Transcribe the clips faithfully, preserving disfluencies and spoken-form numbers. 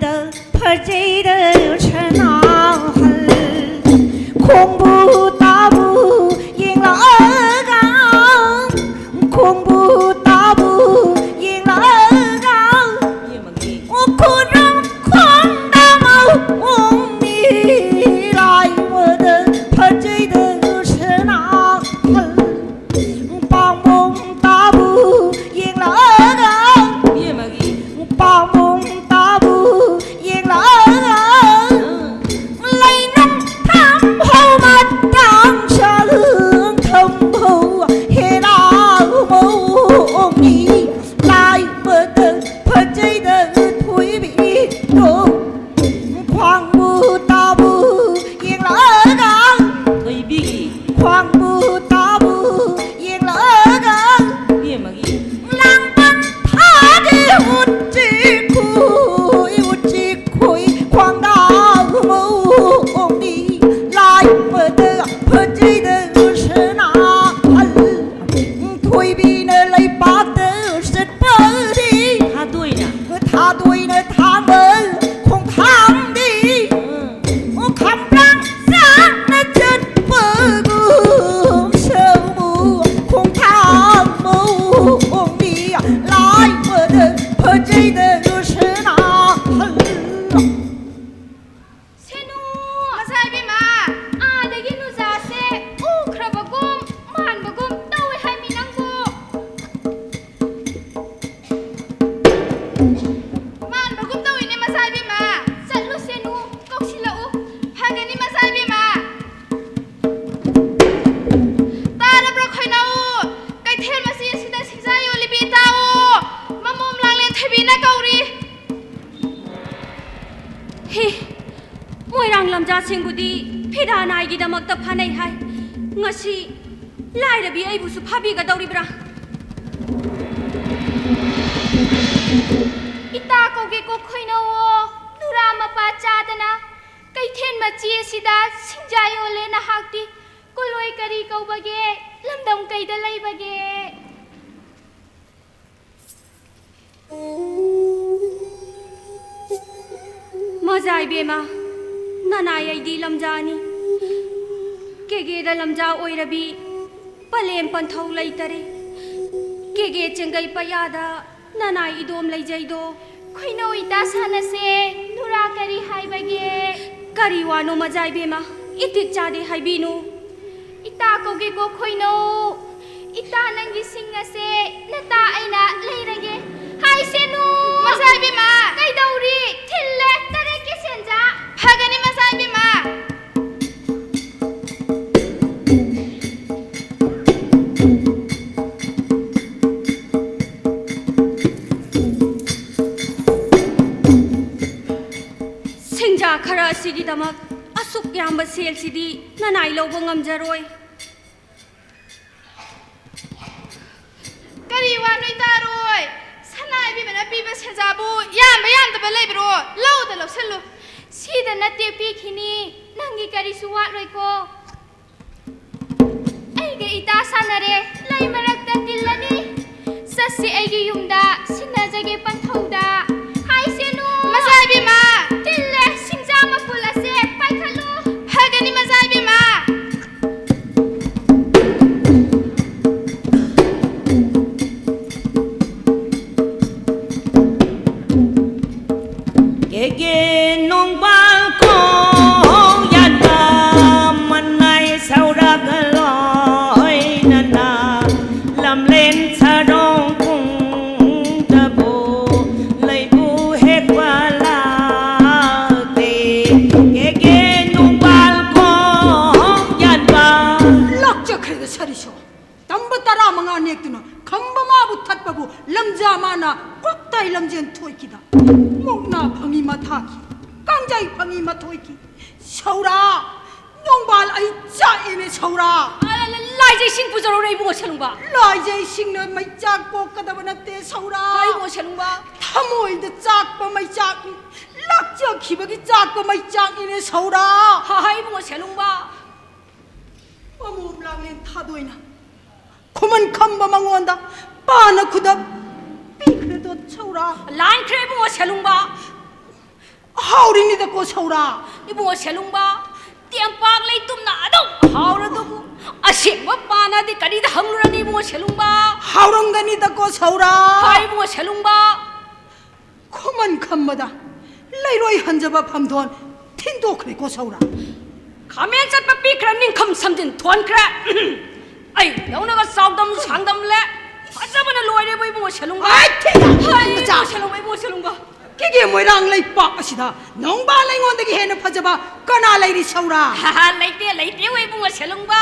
ꯐꯖꯩꯗ ꯁꯅꯥꯍꯜ ꯈꯣꯡꯕꯨ ꯇꯥꯕꯨ ꯌꯦꯡꯂꯛꯑꯒ ꯈꯣꯡꯕꯨ ꯇꯥꯕꯨ ꯌꯦꯡꯂꯛꯑꯒ ꯎꯈꯨꯔꯨꯝ ꯈꯣꯡꯗ ꯃꯑꯣꯡꯅꯤ ꯂꯥꯏꯕꯗ ꯐꯖꯩꯗ ꯁꯅꯥꯍꯜ ꯄꯥꯝꯕꯣꯝ ꯇꯥꯕꯨ ꯌꯦꯡꯂꯛꯑꯒ ꯏꯕꯦꯝꯃꯒꯤ ꯄꯥꯝꯕꯣꯝ ꯇꯥꯕꯨ ꯌꯦꯡꯂꯛꯑꯒ ꯂꯩꯅꯨꯡ ꯊꯝꯍꯧ ꯃꯇꯥꯡ ꯁꯥꯡ ꯊꯝꯍꯧ ꯍꯦꯔꯥ ꯃꯧ ꯑꯣꯡꯅꯤ ꯂꯥꯏꯕꯗ ꯐꯖꯩꯗ ꯊꯣꯏꯕꯤꯗꯣ ꯈ꯭ꯋꯥꯡꯕꯨ ꯇꯥꯕꯨ ꯌꯦꯡꯂꯛꯑꯒ ꯊꯣꯏꯕꯤꯒꯤ ꯈ꯭ꯋꯥꯡꯕꯨ ꯇꯥꯕꯨ ꯌꯦꯡꯂꯛꯑꯒ ꯏꯕꯦꯝꯃꯒꯤ ꯂꯥꯡꯕꯟ ꯊꯥꯒꯤ ꯎꯆꯤ ꯈꯨꯏ ꯎꯆꯤ ꯈꯨꯏ ꯈ꯭ꯋꯥꯡꯗꯥꯎ ꯃꯧ ꯑꯣꯡꯅꯤ ꯂꯥꯏꯕꯗ ꯐꯖꯩꯗ ꯁꯅꯥꯍꯜ ꯊꯣꯏꯕꯤꯅ ꯂꯩꯄꯥꯛꯇ ꯆꯠꯄꯗꯤ ꯊꯥꯗꯣꯏꯅ ꯊꯥꯗꯣꯏꯅ ꯊꯥꯡꯒꯜ ꯈꯣꯡꯊꯥꯡꯗꯤ ꯎꯝ ꯈꯝꯕ꯭ꯔꯥꯡ ꯁꯥꯡꯅ ꯆꯠꯄꯒꯨꯝ ꯁꯃꯨ ꯈꯣꯡꯊꯥꯡ ꯃꯧ ꯑꯣꯡꯕꯤ ꯂꯥꯏꯕꯗ ꯐꯖꯩꯗ ꯂꯨꯁꯅꯥ ꯍꯜ ꯁꯦꯅꯨ! ꯃꯆꯥ ꯏꯕꯦꯝꯃ! ꯑꯥꯗꯒꯤ ꯅꯨꯖꯥꯁꯦ ꯎꯈ꯭ꯔꯕꯒꯨꯝ ꯃꯥꯟꯕꯒꯨꯝ ꯇꯧꯋꯦ ꯍꯥꯏꯃꯤ ꯅꯪꯕꯨ꯫ ꯃꯥꯟꯕꯒꯨꯝ ꯇꯧꯋꯤꯅꯦ ꯃꯆꯥ ꯏꯕꯦꯝꯃ꯫ ꯆꯠꯂꯨ ꯁꯦꯅꯨ, ꯀꯧꯁꯤꯜꯂꯛꯎ꯫ ꯐꯒꯅꯤ ꯃꯆꯥ ꯏꯕꯦꯝꯃ꯫ ꯇꯥꯔꯕ꯭ꯔꯥ ꯈꯣꯏꯅꯧ? ꯀꯩꯊꯦꯜ ꯃꯆꯤ ꯑꯁꯤꯗ ꯁꯤꯡꯖꯥ ꯌꯣꯜꯂꯤꯕꯤ ꯇꯥꯎꯑꯣ꯫ ꯃꯃꯣꯝ ꯂꯥꯡꯂꯦꯟ ꯊꯣꯏꯕꯤꯅ ꯀꯧꯔꯤ꯫ ꯍꯤ, ꯃꯣꯏꯔꯥꯡ ꯂꯝꯖꯥꯁꯤꯡꯕꯨꯗꯤ ꯐꯤꯗꯥ ꯅꯥꯏꯒꯤꯗꯃꯛꯇ ꯐꯥꯅꯩ ꯍꯥꯏ꯫ ꯉꯁꯤ ꯂꯥꯏꯔꯕꯤ ꯑꯩꯕꯨꯁꯨ ꯐꯥꯕꯤꯒꯗꯧꯔꯤꯕ꯭ꯔꯥ? ꯏꯇꯥ ꯀꯧꯒꯦꯀꯣ ꯈꯣꯏꯅꯧꯑꯣ, ꯅꯨꯔꯥ ꯃꯄꯥ ꯆꯥꯗꯅ ꯀꯩꯊꯦꯜ ꯃꯆꯤ ꯑꯁꯤꯗ ꯁꯤꯡꯖꯥ ꯌꯣꯜꯂꯦ ꯅꯍꯥꯛꯇꯤ꯫ ꯀꯣꯂꯣꯏ ꯀꯔꯤ ꯀꯧꯕꯒꯦ? ꯂꯝꯗꯝ ꯀꯩꯗ ꯂꯩꯕꯒꯦ? ꯃꯖꯥ ꯏꯕꯦꯝꯃ, ꯅꯅꯥꯏ ꯑꯩꯗꯤ ꯂꯝꯖꯥꯅꯤ꯫ ꯀꯦꯒꯦꯗ ꯂꯝꯖꯥ ꯑꯣꯏꯔꯕꯤ ꯄꯂꯦꯝ ꯄꯟꯊꯧ ꯂꯩꯇꯔꯦ꯫ ꯀꯦꯒꯦ ꯆꯦꯡꯒꯩ ꯄꯌꯥꯗ ꯅꯅꯥꯏ ꯏꯗꯣꯝ ꯂꯩꯖꯩꯗꯣ꯫ ꯈꯣꯏꯅꯧ ꯏꯇꯥ ꯁꯥꯟꯅꯁꯦ, ꯅꯨꯔꯥ ꯀꯔꯤ ꯍꯥꯏꯕꯒꯦ? ꯀꯔꯤ ꯋꯥꯅꯣ ꯃꯖꯥ ꯏꯕꯦꯝꯃ? ꯏꯇꯤꯛ ꯆꯥꯗꯦ ꯍꯥꯏꯕꯤꯅꯨ꯫ ꯏꯇꯥ ꯀꯧꯒꯦꯀꯣ ꯈꯣꯏꯅꯧ꯫ ꯏꯇꯥ ꯅꯪꯒꯤ ꯁꯤꯡ ꯑꯁꯦ ꯅꯇꯥ ꯑꯩꯅ ꯂꯩꯔꯒꯦ꯫ ꯍꯥꯏꯁꯦꯅꯨ꯫ ꯃꯖꯥ ꯏꯕꯦꯝꯃ꯫ ꯀꯩꯗꯧꯔꯤ? ꯊꯤꯜꯂꯦ, ꯇꯔꯦꯠꯀꯤ ꯁꯦꯟꯖꯥ꯫ ꯐꯒꯅꯤ ꯃꯖꯥ ꯏꯕꯦꯝꯃ꯫ ꯁꯦꯟꯖꯥ ꯈꯔ ꯑꯁꯤꯒꯤꯗꯃꯛ ꯑꯁꯨꯛ ꯌꯥꯝꯕ ꯁꯦꯜꯁꯤꯗꯤ ꯅꯅꯥꯏ ꯂꯧꯕ ꯉꯝꯖꯔꯣꯏ꯫ ꯀꯔꯤ ꯋꯥꯅꯣ ꯏꯇꯥꯔꯣꯏ? ꯁꯅꯥ ꯏꯕꯦꯝꯃꯅ ꯄꯤꯕ ꯁꯦꯟꯖꯥꯕꯨ ꯌꯥꯝꯕ ꯌꯥꯝꯗꯕ ꯂꯩꯕ꯭ꯔꯣ? ꯂꯧꯗ ꯂꯧꯁꯜꯂꯨ꯫ ꯁꯤꯗ ꯅꯠꯇꯦ ꯄꯤꯈꯤꯅꯤ, ꯅꯪꯒꯤ ꯀꯔꯤꯁꯨ ꯋꯥꯠꯂꯣꯏꯀꯣ꯫ ꯑꯩꯒ ꯏꯇꯥ ꯁꯥꯟꯅꯔꯦ, ꯂꯩ ꯃꯔꯛꯇ ꯇꯤꯜꯂꯅꯤ꯫ ꯆꯠꯁꯤ ꯑꯩꯒꯤ ꯌꯨꯝꯗ, ꯁꯤꯟꯅꯖꯒꯦ ꯄꯟꯊꯧꯗ꯫ ꯍꯥꯏꯁꯦꯅꯨ꯫ ꯃꯖꯥ ꯏꯕꯦꯝꯃ꯫ ꯇꯤꯜꯂꯦ, ꯁꯤꯡꯖꯥ ꯃꯄꯨꯜ ꯑꯁꯦ ꯄꯥꯏꯈꯠꯂꯨ꯫ ꯐꯒꯅꯤ ꯃꯖꯥ ꯏꯕꯦꯝꯃ꯫ ꯀꯦꯒꯦ ꯅꯣꯡꯕꯥꯜ ꯈꯣꯡ ꯌꯥꯟꯕ ꯃꯅꯥꯏ ꯁꯧꯔꯒ ꯂꯣꯏꯅꯅ ꯂꯝꯂꯦꯟ ꯁꯥꯗꯣꯡ ꯄꯨꯡꯗꯕꯨ ꯂꯩꯕꯨ ꯍꯦꯛꯄ ꯂꯥꯛꯇꯦ꯫ ꯀꯦꯒꯦ ꯅꯣꯡꯕꯥꯜ ꯈꯣꯡ ꯌꯥꯟꯕ꯫ ꯂꯥꯛꯆꯈ꯭ꯔꯦꯗ ꯁꯥꯔꯤꯁꯣ꯫ ꯇꯝꯕ ꯇꯔꯥꯃꯉꯥ ꯅꯦꯛꯇꯨꯅ ꯈꯝꯕ ꯃꯥꯕꯨ ꯊꯠꯄꯕꯨ ꯂꯝꯖꯥ ꯃꯥꯅ ꯀꯣꯛꯇꯥꯏ ꯂꯝꯖꯦꯟ ꯊꯣꯏꯈꯤꯗ꯫ ꯃꯨꯛꯅꯥ ꯐꯪꯉꯤ ꯃꯊꯥꯈꯤ, ꯀꯥꯡꯖꯩ ꯐꯪꯉꯤ ꯃꯊꯣꯏꯈꯤ꯫ ꯁꯧꯔꯥ, ꯅꯣꯡꯕꯥꯜ ꯑꯩ ꯆꯥꯛꯏꯅꯦ ꯁꯧꯔꯥ꯫ ꯑ, ꯂ-, ꯂ-, ꯂꯥꯏꯖꯩꯁꯤꯡ ꯄꯨꯖꯔꯧꯔꯦ ꯏꯕꯨꯡꯉꯣ ꯁꯦꯂꯨꯡꯕ꯫ ꯂꯥꯏꯖꯩꯁꯤꯡꯅ ꯃꯩꯆꯥꯛ ꯄꯣꯛꯀꯗꯕ ꯅꯠꯇꯦ ꯁꯧꯔꯥ꯫ ꯍꯥ, ꯏꯕꯨꯡꯉꯣ ꯁꯦꯂꯨꯡꯕ꯫ ꯊꯃꯣꯏꯗ ꯆꯥꯛꯄ ꯃꯩꯆꯥꯛꯅꯤ, ꯂꯥꯛꯆꯈꯤꯕꯒꯤ ꯆꯥꯛꯄ ꯃꯩꯆꯥꯛꯅꯤꯅꯦ ꯁꯧꯔꯥ꯫ ꯍꯥ, ꯍꯥ, ꯏꯕꯨꯡꯉꯣ ꯁꯦꯂꯨꯡꯕ꯫ ꯃꯃꯣꯝ ꯂꯥꯡꯂꯦꯟ ꯊꯥꯗꯣꯏꯅ ꯈꯨꯃꯟ ꯈꯝꯕ ꯃꯉꯣꯟꯗ ꯄꯥꯅ ꯈꯨꯗꯞ ꯄꯤꯈ꯭ꯔꯦꯗꯣ ꯁꯧꯔꯥ꯫ ꯂꯥꯟꯈ꯭ꯔꯦ ꯏꯕꯨꯡꯉꯣ ꯁꯦꯂꯨꯡꯕ꯫ ꯍꯥꯎꯔꯤꯅꯤꯗꯀꯣ ꯁꯧꯔꯥ꯫ ꯏꯕꯨꯡꯉꯣ ꯁꯦꯂꯨꯡꯕ, ꯇꯦꯝꯄꯥꯛ ꯂꯩꯇꯨꯝꯅ ꯑꯗꯨꯝ ꯍꯥꯎꯔꯗꯨꯕꯨ, ꯑꯁꯦꯡꯕ ꯄꯥꯅꯗꯤ ꯀꯔꯤꯗ ꯍꯪꯂꯨꯔꯅꯤ ꯏꯕꯨꯡꯉꯣ ꯁꯦꯂꯨꯡꯕ? ꯍꯥꯎꯔꯝꯒꯅꯤꯗꯀꯣ ꯁꯧꯔꯥ꯫ ꯍꯥꯏ ꯏꯕꯨꯡꯉꯣ ꯁꯦꯂꯨꯡꯕ꯫ ꯈꯨꯃꯟ ꯈꯝꯕꯗ ꯂꯩꯔꯣꯏ ꯍꯟꯖꯕ ꯐꯝꯗꯣꯟ ꯊꯤꯟꯗꯣꯛꯈ꯭ꯔꯦꯀꯣ ꯁꯧꯔꯥ꯫ ꯈꯥꯃꯦꯟ ꯆꯠꯄ ꯄꯤꯈ꯭ꯔ ꯅꯤꯡꯈꯝ ꯁꯝꯖꯤꯟ ꯊꯣꯟꯈ꯭ꯔꯦ꯫ ꯑꯩꯗꯧꯅꯒ ꯆꯥꯎꯗꯝ ꯁꯥꯡꯗꯝꯂꯦ꯫ ꯐꯖꯕꯅ ꯂꯣꯏꯔꯦꯕ ꯏꯕꯨꯡꯉꯣ ꯁꯦꯂꯨꯡꯕ꯫ ꯑꯥꯏ, ꯊꯤꯅ ꯍꯥꯏ ꯃꯆꯥ꯫ ꯏꯕꯨꯡꯉꯣ ꯁꯦꯂꯨꯡꯕ, ꯏꯕꯨꯡꯉꯣ ꯁꯦꯂꯨꯡꯕ꯫ ꯀꯦꯒꯦ ꯃꯣꯏꯔꯥꯡ ꯂꯩꯄꯥꯛ ꯑꯁꯤꯗ ꯅꯣꯡꯕꯥꯜ ꯑꯩꯉꯣꯟꯗꯒꯤ ꯍꯦꯟꯅ ꯐꯖꯕ ꯀꯅꯥ ꯂꯩꯔꯤ ꯁꯧꯔꯥ? ꯂꯩꯇꯦ, ꯂꯩꯇꯦ, ꯏꯕꯨꯡꯉꯣ ꯁꯦꯂꯨꯡꯕ꯫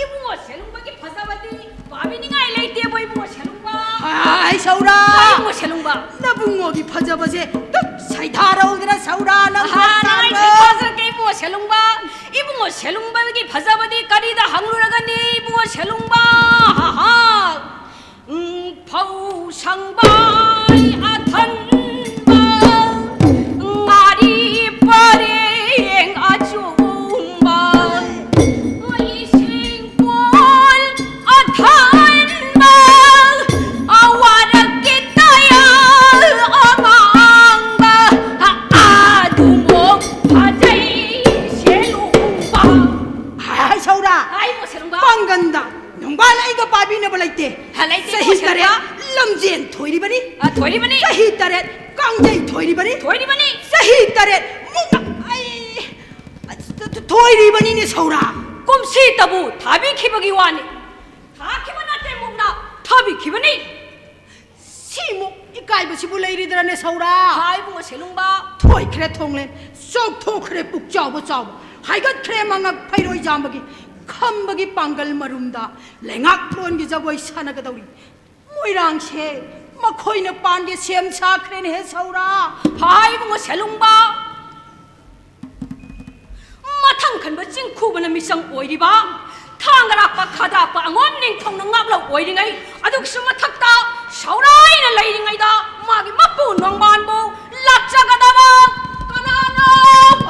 ꯏꯕꯨꯡꯉꯣ ꯁꯦꯂꯨꯡꯕꯒꯤ ꯐꯖꯕꯗꯤ ꯄꯥꯕꯤꯅꯤꯡꯉꯥꯏ ꯂꯩꯇꯦꯕꯣ, ꯏꯕꯨꯡꯉꯣ ꯁꯦꯂꯨꯡꯕ꯫ ꯍꯥꯏ, ꯁꯧꯔꯥ꯫ ꯍꯥꯏ, ꯏꯕꯨꯡꯉꯣ ꯁꯦꯂꯨꯡꯕ꯫ ꯅꯕꯨꯡꯉꯣꯒꯤ ꯐꯖꯕꯁꯦ ꯇꯨꯞ ꯁꯩꯊꯥꯔꯧꯗꯅ ꯁꯧꯔꯥ, ꯅꯪ ꯑꯍꯥ, ꯅꯪ ꯑꯩ ꯆꯥꯔꯣ꯫ ꯁꯩꯊꯥꯖꯔꯛꯀꯦ, ꯏꯕꯨꯡꯉꯣ ꯁꯦꯂꯨꯡꯕ꯫ ꯏꯕꯨꯡꯉꯣ ꯁꯦꯂꯨꯡꯕꯒꯤ ꯐꯖꯕꯗꯤ ꯀꯔꯤꯗ ꯍꯪꯂꯨꯔꯒꯅꯤ, ꯏꯕꯨꯡꯉꯣ ꯁꯦꯂꯨꯡꯕ? ꯍꯥ, ꯍꯥ꯫ ꯎꯝ, ꯐꯧ ꯁꯪꯕꯥꯏ ꯑꯊꯟꯕ, ꯉꯥꯔꯤ ꯄꯔꯦꯡ ꯑꯆꯨꯝꯕ, ꯏꯁꯤꯡ ꯀꯣꯜ ꯑꯊꯟꯕ, ꯑꯋꯥꯔꯛꯀꯤ ꯇꯌꯥꯜ ꯑꯉꯥꯡꯕ, ꯑꯗꯨꯃꯨꯛ ꯐꯖꯩ ꯁꯦꯂꯨꯡꯕ꯫ ꯍꯥꯏ ꯁꯧꯔꯥ! ꯍꯥꯏ ꯃꯣ ꯁꯦꯂꯨꯡꯕ! ꯄꯥꯡꯒꯟꯗ ꯅꯣꯡꯕꯥꯜ ꯑꯩꯒ ꯄꯥꯕꯤꯅꯕ ꯂꯩꯇꯦ꯫ ꯍꯥ, ꯂꯩꯇꯦ ꯆꯍꯤ ꯃꯣ ꯁꯦꯂꯨꯡꯕ꯫ ꯇꯔꯦꯠ ꯂꯝꯖꯦꯟ ꯊꯣꯏꯔꯤꯕꯅꯤ꯫ ꯑ, ꯊꯣꯏꯔꯤꯕꯅꯤ꯫ ꯆꯍꯤ ꯇꯔꯦꯠ ꯀꯥꯡꯖꯩ ꯊꯣꯏꯔꯤꯕꯅꯤ꯫ ꯊꯣꯏꯔꯤꯕꯅꯤ꯫ ꯆꯍꯤ ꯇꯔꯦꯠ ꯃꯨꯛꯅ ꯑꯩ ꯊꯣꯏꯔꯤꯕꯅꯤꯅꯦ ꯁꯧꯔꯥ꯫ ꯀꯨꯝꯁꯤꯇꯕꯨ ꯊꯥꯕꯤꯈꯤꯕꯒꯤ ꯋꯥꯅꯤ꯫ ꯊꯥꯈꯤꯕ ꯅꯠꯇꯦ, ꯃꯨꯛꯅ ꯊꯥꯕꯤꯈꯤꯕꯅꯤ꯫ ꯁꯤꯃꯨꯛ ꯏꯀꯥꯏꯕꯁꯤꯕꯨ ꯂꯩꯔꯤꯗ꯭ꯔꯅꯦ ꯁꯧꯔꯥ? ꯍꯥꯏ ꯏꯕꯨꯡꯉꯣ ꯁꯦꯂꯨꯡꯕ꯫ ꯊꯣꯏꯈ꯭ꯔꯦ ꯊꯣꯡꯂꯦꯟ, ꯆꯥꯎꯊꯣꯛꯈ꯭ꯔꯦ ꯄꯨꯛ ꯆꯥꯎꯕ ꯆꯥꯎꯕ, ꯍꯥꯏꯒꯠꯈ꯭ꯔꯦ ꯃꯉꯛ ꯐꯩꯔꯣꯏ ꯆꯥꯝꯕꯒꯤ, ꯈꯝꯕꯒꯤ ꯄꯥꯡꯒꯜ ꯃꯔꯨꯝꯗ ꯂꯩꯉꯥꯛꯂꯣꯟꯒꯤ ꯖꯒꯣꯏ ꯁꯥꯟꯅꯒꯗꯧꯔꯤ꯫ ꯃꯣꯏꯔꯥꯡꯁꯦ ꯃꯈꯣꯏꯅ ꯄꯥꯟꯒꯦ ꯁꯦꯝ ꯁꯥꯈ꯭ꯔꯦꯅꯦꯍꯦ ꯁꯧꯔꯥ꯫ ꯍꯥꯏ ꯏꯕꯨꯡꯉꯣ ꯁꯦꯂꯨꯡꯕ꯫ ꯃꯊꯪ ꯈꯟꯕ ꯆꯤꯡꯈꯨꯕꯅ ꯃꯤꯆꯪ ꯑꯣꯏꯔꯤꯕ, ꯊꯥꯡꯒꯔꯥꯛꯄ ꯈꯥꯗꯥꯛꯄ ꯑꯉꯣꯝ ꯅꯤꯡꯊꯧꯅ ꯉꯥꯛꯂꯧ ꯑꯣꯏꯔꯤꯉꯩ, ꯑꯗꯨꯒꯤꯁꯨ ꯃꯊꯛꯇ ꯁꯧꯔꯥꯏꯅ ꯂꯩꯔꯤꯉꯩꯗ ꯃꯥꯒꯤ ꯃꯄꯨ ꯅꯣꯡꯕꯥꯟꯕꯨ ꯂꯥꯛꯆꯒꯗꯕ ꯀꯅꯥꯅꯣ?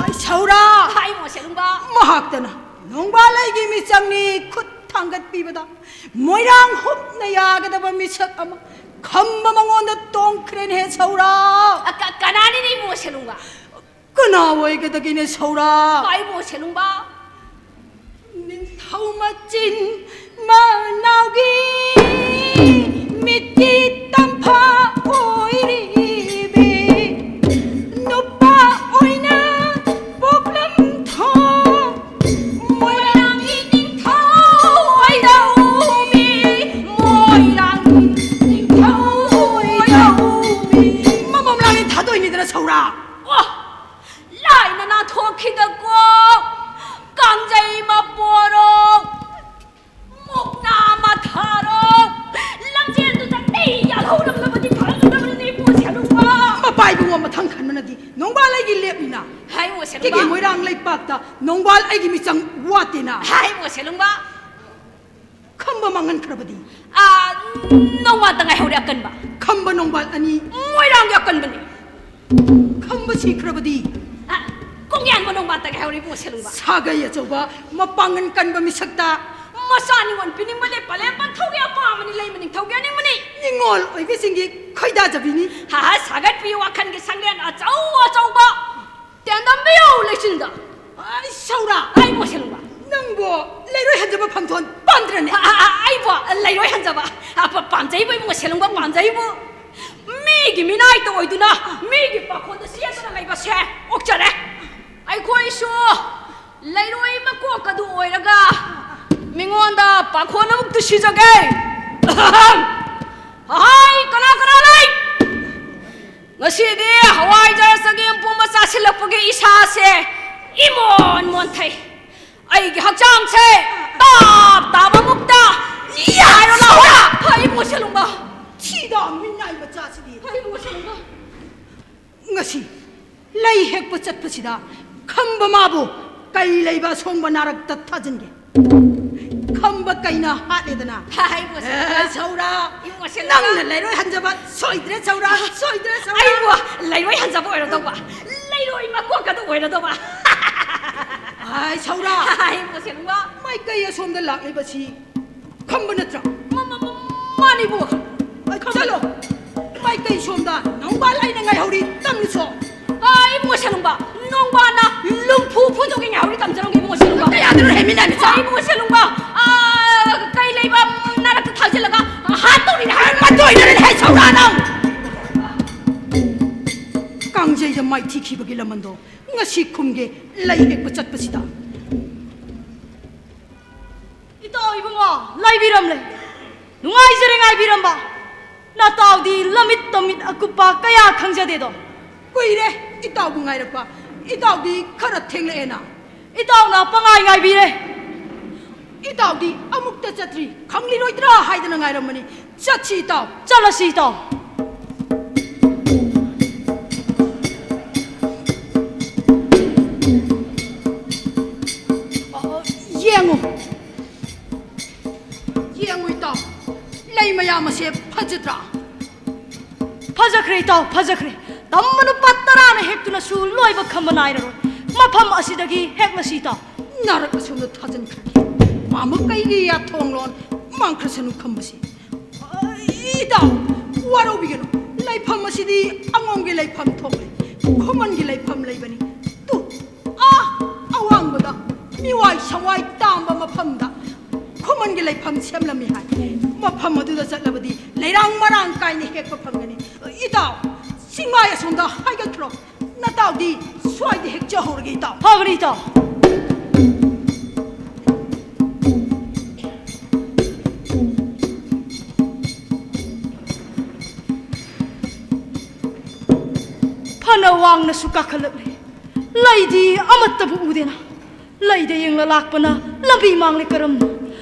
ꯑꯩ ꯁꯧꯔꯥ! ꯍꯥꯏ ꯏꯕꯨꯡꯉꯣ ꯁꯦꯂꯨꯡꯕ꯫ ꯃꯍꯥꯛꯇꯅ ꯅꯣꯡꯕꯥꯜ ꯑꯩꯒꯤ ꯃꯤꯆꯪꯅꯤ ꯈꯨꯠ ꯊꯥꯡꯒꯠꯄꯤꯕꯗ ꯃꯣꯏꯔꯥꯡ ꯍꯨꯞꯅ ꯌꯥꯒꯗꯕ ꯃꯤꯁꯛ ꯑꯃ ꯈꯝꯕ ꯃꯉꯣꯟꯗ ꯇꯣꯡꯈ꯭ꯔꯦꯅꯦꯍꯦ ꯁꯧꯔꯥ꯫ ꯑ, ꯀ-, ꯀꯅꯥꯅꯤꯅꯦ ꯏꯕꯨꯡꯉꯣ ꯁꯦꯂꯨꯡꯕ? ꯀꯅꯥ ꯑꯣꯏꯒꯗꯒꯦꯅꯦ ꯁꯧꯔꯥ? ꯍꯥꯏꯕꯣ ꯁꯦꯂꯨꯡꯕ꯫ ꯅꯤꯡꯊꯧ ꯃꯆꯤꯟ ꯃꯅꯥꯎꯒꯤ ꯃꯤꯠꯀꯤ ꯇꯝꯐꯥ ꯑꯣꯏꯔꯤꯕꯤ ꯅꯨꯄꯥ ꯑꯣꯏꯅ ꯄꯣꯛꯂꯝꯊꯣꯛ ꯃꯣꯏꯔꯥꯡꯒꯤ ꯅꯤꯡꯊꯧ ꯑꯣꯏꯗꯧꯃꯤ, ꯃꯣꯏꯔꯥꯡꯒꯤ ꯅꯤꯡꯊꯧ ꯑꯣꯏꯗꯧꯃꯤ꯫ ꯃꯃꯝ ꯂꯥꯡꯅꯤ ꯊꯥꯗꯣꯏꯅꯤꯗꯅ ꯁꯧꯔꯥ꯫ ꯑꯣ! ꯂꯥꯏꯅ ꯅꯥꯊꯣꯛꯈꯤꯗꯀꯣ, ꯀꯥꯡꯖꯩ ꯃꯄꯣꯔꯣꯛ, ꯃꯨꯛꯅꯥ ꯃꯊꯥꯔꯣꯛ, ꯂꯝꯖꯦꯟꯗꯨꯗ ꯑꯩ ꯌꯥꯜꯍꯧꯔꯝꯂꯕꯗꯤ ꯐꯒꯗꯕꯅꯤ, ꯏꯕꯨꯡꯉꯣ ꯁꯦꯂꯨꯡꯕ꯫ ꯃꯄꯥ ꯏꯕꯨꯡꯉꯣ, ꯃꯊꯪ ꯈꯟꯕꯅꯗꯤ ꯅꯣꯡꯕꯥꯜ ꯑꯩꯒꯤ ꯂꯦꯞꯅꯤꯅ꯫ ꯍꯥꯏ, ꯏꯕꯨꯡꯉꯣ ꯁꯦꯂꯨꯡꯕ꯫ ꯁꯤꯒꯤ ꯃꯣꯏꯔꯥꯡ ꯂꯩꯄꯥꯛꯇ ꯅꯣꯡꯕꯥꯜ ꯑꯩꯒꯤ ꯃꯤꯆꯪ ꯋꯥꯠꯇꯦꯅ꯫ ꯍꯥꯏ, ꯏꯕꯨꯡꯉꯣ ꯁꯦꯂꯨꯡꯕ꯫ ꯈꯝꯕ ꯃꯥꯡꯍꯟꯈ꯭ꯔꯕꯗꯤ? ꯑꯥ, ꯅꯣꯡꯕꯥꯜꯇ ꯉꯥꯏꯍꯧꯔꯦ ꯑꯀꯟꯕ꯫ ꯈꯝꯕ ꯅꯣꯡꯕꯥꯜ ꯑꯅꯤ꯫ ꯃꯣꯏꯔꯥꯡꯒꯤ ꯑꯀꯟꯕꯅꯤ꯫ ꯈꯝꯕ ꯁꯤꯈ꯭ꯔꯕꯗꯤ? ꯑꯥ, ꯀꯣꯡꯌꯥꯟꯕ ꯅꯣꯡꯕꯥꯜꯇ ꯉꯥꯏꯍꯧꯔꯦ, ꯏꯕꯨꯡꯉꯣ ꯁꯦꯂꯨꯡꯕ꯫ ꯁꯥꯒꯩ ꯑꯆꯧꯕ, ꯃꯄꯥꯡꯒꯜ ꯀꯟꯕ ꯃꯤꯁꯛꯇ꯫ ꯃꯆꯥ ꯅꯤꯉꯣꯜ ꯄꯤꯅꯤꯡꯕꯅꯦ, ꯄꯂꯦꯝ ꯄꯟꯊꯧꯒꯤ ꯑꯄꯥꯝꯕꯅꯤ, ꯂꯩꯃ ꯅꯤꯡꯊꯧꯒꯤ ꯑꯅꯤꯡꯕꯅꯤ꯫ ꯅꯤꯉꯣꯜ ꯑꯣꯏꯕꯤꯁꯤꯡꯒꯤ ꯈꯣꯏꯗꯥꯖꯕꯤꯅꯤ꯫ ꯍꯥ, ꯍꯥ, ꯁꯥꯒꯠꯄꯤ ꯋꯥꯈꯜꯒꯤ ꯁꯪꯂꯦꯟ ꯑꯆꯧ ꯑꯆꯧꯕ꯫ ꯇꯦꯟꯗꯝꯕꯤꯌꯨ ꯂꯩꯆꯤꯟꯗ꯫ ꯑꯩ ꯁꯧꯔꯥ! ꯑꯩ ꯃꯣꯠꯁꯤꯜꯂꯨꯕ꯫ ꯅꯪꯕꯨ ꯂꯩꯔꯣꯏ ꯍꯟꯖꯕ ꯐꯝꯊꯣꯟ ꯄꯥꯝꯗ꯭ꯔꯅꯦ? ꯑ, ꯑ, ꯑ, ꯑꯩꯕꯨ ꯂꯩꯔꯣꯏ ꯍꯟꯖꯕ, ꯑ, ꯄ-, ꯄꯥꯝꯖꯩꯕꯨ, ꯏꯕꯨꯡꯉꯣ ꯁꯦꯂꯨꯡꯕ ꯄꯥꯝꯖꯩꯕꯨ꯫ ꯃꯤꯒꯤ ꯃꯤꯅꯥꯏꯇ ꯑꯣꯏꯗꯨꯅ ꯃꯤꯒꯤ ꯄꯥꯈꯣꯟꯗ ꯆꯦꯟꯗꯨꯅ ꯂꯩꯕꯁꯦ ꯑꯣꯛꯆꯔꯦ꯫ ꯑꯩꯈꯣꯏꯁꯨ ꯂꯩꯔꯣꯏ ꯃꯀꯣꯛ ꯑꯗꯨ ꯑꯣꯏꯔꯒ ꯃꯤꯉꯣꯟꯗ ꯄꯥꯈꯣꯟ ꯑꯃꯨꯛꯇ ꯁꯤꯖꯒꯦ꯫ ꯑꯍꯝ! ꯑꯍꯥꯏ, ꯀꯅꯥ ꯀꯅꯥ ꯂꯩ? ꯉꯁꯤꯗꯤ ꯍꯋꯥꯏꯖꯥꯔ ꯆꯒꯦꯝ ꯄꯣꯝꯕ ꯆꯥꯁꯤꯜꯂꯛꯄꯒꯤ ꯏꯁꯥꯁꯦ ꯏꯃꯣꯟ ꯃꯣꯟꯊꯩ꯫ ꯑꯩꯒꯤ ꯍꯛꯆꯥꯡꯁꯦ ꯇꯥꯞ ꯇꯥꯕ ꯃꯨꯛꯇ ꯌꯥꯏꯔꯣ ꯂꯥꯎꯔ꯫ ꯍꯩ ꯃꯣꯠꯁꯜꯂꯨꯕ꯫ ꯁꯤꯗ ꯃꯤꯅꯥꯏ ꯃꯆꯥꯁꯤꯗꯤ꯫ ꯍꯩ ꯃꯣꯠꯁꯜꯂꯨꯕ꯫ ꯉꯁꯤ ꯂꯩ ꯍꯦꯛꯄ ꯆꯠꯄꯁꯤꯗ ꯈꯝꯕ ꯃꯥꯕꯨ ꯀꯩ ꯂꯩꯕ ꯑꯁꯣꯡꯕ ꯅꯥꯔꯛꯇ ꯊꯥꯖꯤꯟꯒꯦ꯫ ꯈꯝꯕ ꯀꯩꯅ ꯍꯥꯠꯂꯦꯗꯅ꯫ ꯍꯥꯏ, ꯃꯣꯠꯁꯜꯂꯨꯕ꯫ ꯑꯦ, ꯁꯧꯔꯥ, ꯏꯃꯣꯠꯁꯜꯂꯨꯕ꯫ ꯅꯪꯅ ꯂꯩꯔꯣꯏ ꯍꯟꯖꯕ ꯁꯣꯏꯗ꯭ꯔꯦ, ꯁꯧꯔꯥ, ꯁꯣꯏꯗ꯭ꯔꯦ, ꯁꯧꯔꯥ꯫ ꯑꯩꯕꯨ ꯂꯩꯔꯣꯏ ꯍꯟꯖꯕ ꯑꯣꯏꯔꯗꯧꯕ, ꯂꯩꯔꯣꯏ ꯃꯀꯣꯛꯀꯗ ꯑꯣꯏꯔꯗꯧꯕ꯫ ꯍꯥꯏ, ꯁꯧꯔꯥ꯫ ꯍꯥꯏ, ꯃꯣꯠꯁꯜꯂꯨꯕ꯫ ꯃꯥꯏꯀꯩ ꯑꯁꯣꯝꯗ ꯂꯥꯛꯂꯤꯕꯁꯤ ꯈꯝꯕ ꯅꯠꯇ꯭ꯔꯥ? ꯃ-, ꯃ-, ꯃ-, ꯃꯥꯅꯤ, ꯏꯕꯨꯡꯉꯣ꯫ ꯑ, ꯆꯠꯂꯣ꯫ ꯃꯥꯏꯀꯩ ꯁꯣꯝꯗ ꯅꯣꯡꯕꯥꯜ ꯑꯩꯅ ꯉꯥꯏꯍꯧꯔꯤ, ꯇꯝꯂꯨꯆꯣ꯫ ꯑꯥ, ꯏꯕꯨꯡꯉꯣ ꯁꯦꯂꯨꯡꯕ, ꯅꯣꯡꯕꯥꯅ ꯂꯨꯝꯐꯨ ꯐꯨꯗꯣꯛꯀꯦ ꯉꯥꯏꯍꯧꯔꯤ ꯇꯝꯖꯔꯝꯒꯦ, ꯏꯕꯨꯡꯉꯣ ꯁꯦꯂꯨꯡꯕ꯫ ꯀꯌꯥꯗꯅꯣ ꯍꯦꯟꯃꯤꯟꯅꯔꯤꯁꯦ? ꯑꯥ, ꯏꯕꯨꯡꯉꯣ ꯁꯦꯂꯨꯡꯕ, ꯑꯥ, ꯀꯩ ꯂꯩꯕ ꯅꯔꯛꯇ ꯊꯥꯖꯤꯜꯂꯒ ꯍꯥꯠꯇꯧꯔꯤꯅꯦ꯫ ꯑꯩ ꯃꯇꯣꯏꯗꯅꯦ ꯍꯦ ꯁꯧꯔꯥ ꯅꯪ! ꯀꯥꯡꯖꯩꯗ ꯃꯥꯏꯊꯤꯈꯤꯕꯒꯤ ꯂꯃꯟꯗꯣ ꯉꯁꯤ ꯈꯨꯝꯒꯦ ꯂꯩ ꯍꯦꯛꯄ ꯆꯠꯄꯁꯤꯗ꯫ ꯏꯇꯥꯎ ꯏꯕꯨꯡꯉꯣ, ꯂꯩꯕꯤꯔꯝꯂꯦ꯫ ꯅꯨꯡꯉꯥꯏꯖꯔꯦ ꯉꯥꯏꯕꯤꯔꯝꯕ꯫ ꯅꯇꯥꯎꯗꯤ ꯂꯝꯃꯤꯠ ꯇꯣꯝꯃꯤꯠ ꯑꯀꯨꯞꯄ ꯀꯌꯥ ꯈꯪꯖꯗꯦꯗꯣ꯫ ꯀꯨꯏꯔꯦ ꯏꯇꯥꯎꯕꯨ ꯉꯥꯏꯔꯛꯄ꯫ ꯏꯇꯥꯎꯗꯤ ꯈꯔ ꯊꯦꯡꯂꯛꯑꯦꯅ꯫ ꯏꯇꯥꯎꯅ ꯄꯉꯥꯏ ꯉꯥꯏꯕꯤꯔꯦ꯫ ꯏꯇꯥꯎꯗꯤ ꯑꯃꯨꯛꯇ ꯆꯠꯇ꯭ꯔꯤ, ꯈꯪꯂꯤꯔꯣꯏꯗ꯭ꯔꯥ ꯍꯥꯏꯗꯅ ꯉꯥꯏꯔꯝꯕꯅꯤ꯫ ꯆꯠꯁꯤ ꯏꯇꯥꯎ꯫ ꯆꯠꯂꯁꯤ ꯏꯇꯥꯎ꯫ ꯌꯦꯡꯉꯨ, ꯌꯦꯡꯉꯨ ꯏꯇꯥꯎ, ꯂꯩ ꯃꯌꯥꯝ ꯑꯁꯦ ꯐꯖꯗ꯭ꯔꯥ? ꯐꯖꯈ꯭ꯔꯦ ꯏꯇꯥꯎ, ꯐꯖꯈ꯭ꯔꯦ꯫ ꯇꯝꯕ ꯅꯨꯄꯥ ꯇꯔꯥꯅ ꯍꯦꯛꯇꯨꯅꯁꯨ ꯂꯣꯏꯕ ꯈꯝꯕ ꯅꯥꯏꯔꯔꯣꯏ꯫ ꯃꯐꯝ ꯑꯁꯤꯗꯒꯤ ꯍꯦꯛꯂꯁꯤ ꯏꯇꯥꯎ꯫ ꯅꯥꯔꯛ ꯑꯁꯣꯝꯗ ꯊꯥꯖꯤꯟꯈ꯭ꯔꯒꯦ꯫ ꯃꯥꯃ ꯀꯩꯒꯤ ꯌꯥꯊꯣꯡꯂꯣꯟ ꯃꯥꯡꯈ꯭ꯔꯁꯅꯨ ꯈꯝꯕꯁꯦ꯫ ꯏꯇꯥꯎ, ꯋꯥꯔꯧꯕꯤꯒꯅꯨ꯫ ꯂꯩꯐꯝ ꯑꯁꯤꯗꯤ ꯑꯉꯣꯝꯒꯤ ꯂꯩꯐꯝ ꯊꯣꯛꯂꯦ, ꯈꯨꯃꯟꯒꯤ ꯂꯩꯐꯝ ꯂꯩꯕꯅꯤ꯫ ꯇꯨ, ꯑꯥ, ꯑꯋꯥꯡꯕꯗ ꯃꯤꯋꯥꯏ ꯁꯋꯥꯏ ꯇꯥꯝꯕ ꯃꯐꯝꯗ ꯈꯨꯃꯟꯒꯤ ꯂꯩꯐꯝ ꯁꯦꯝꯂꯝꯃꯤ ꯍꯥꯏ꯫ ꯃꯐꯝ ꯑꯗꯨꯗ ꯆꯠꯂꯕꯗꯤ ꯂꯩꯔꯥꯡ ꯃꯔꯥꯡ ꯀꯥꯏꯅ ꯍꯦꯛꯄ ꯐꯪꯒꯅꯤ꯫ ꯏꯇꯥꯎ, ꯆꯤꯡꯃꯥꯏ ꯑꯁꯣꯝꯗ ꯍꯥꯏꯒꯠꯈ꯭ꯔꯣ꯫ ꯅꯇꯥꯎꯗꯤ ꯁ꯭ꯋꯥꯏꯗ ꯍꯦꯛ ꯆꯍꯧꯔꯒꯦ ꯏꯇꯥꯎ꯫ ꯐꯒꯅꯤ ꯏꯇꯥꯎ꯫ ꯐꯅ ꯋꯥꯡꯅꯁꯨ ꯀꯥꯈꯠꯂꯛꯂꯦ, ꯂꯩꯗꯤ ꯑꯃꯠꯇꯕꯨ ꯎꯗꯦꯅ꯫ ꯂꯩꯗ ꯌꯦꯡꯂ ꯂꯥꯛꯄꯅ ꯂꯝꯕꯤ ꯃꯥꯡꯂꯦ ꯀꯔꯝꯅ?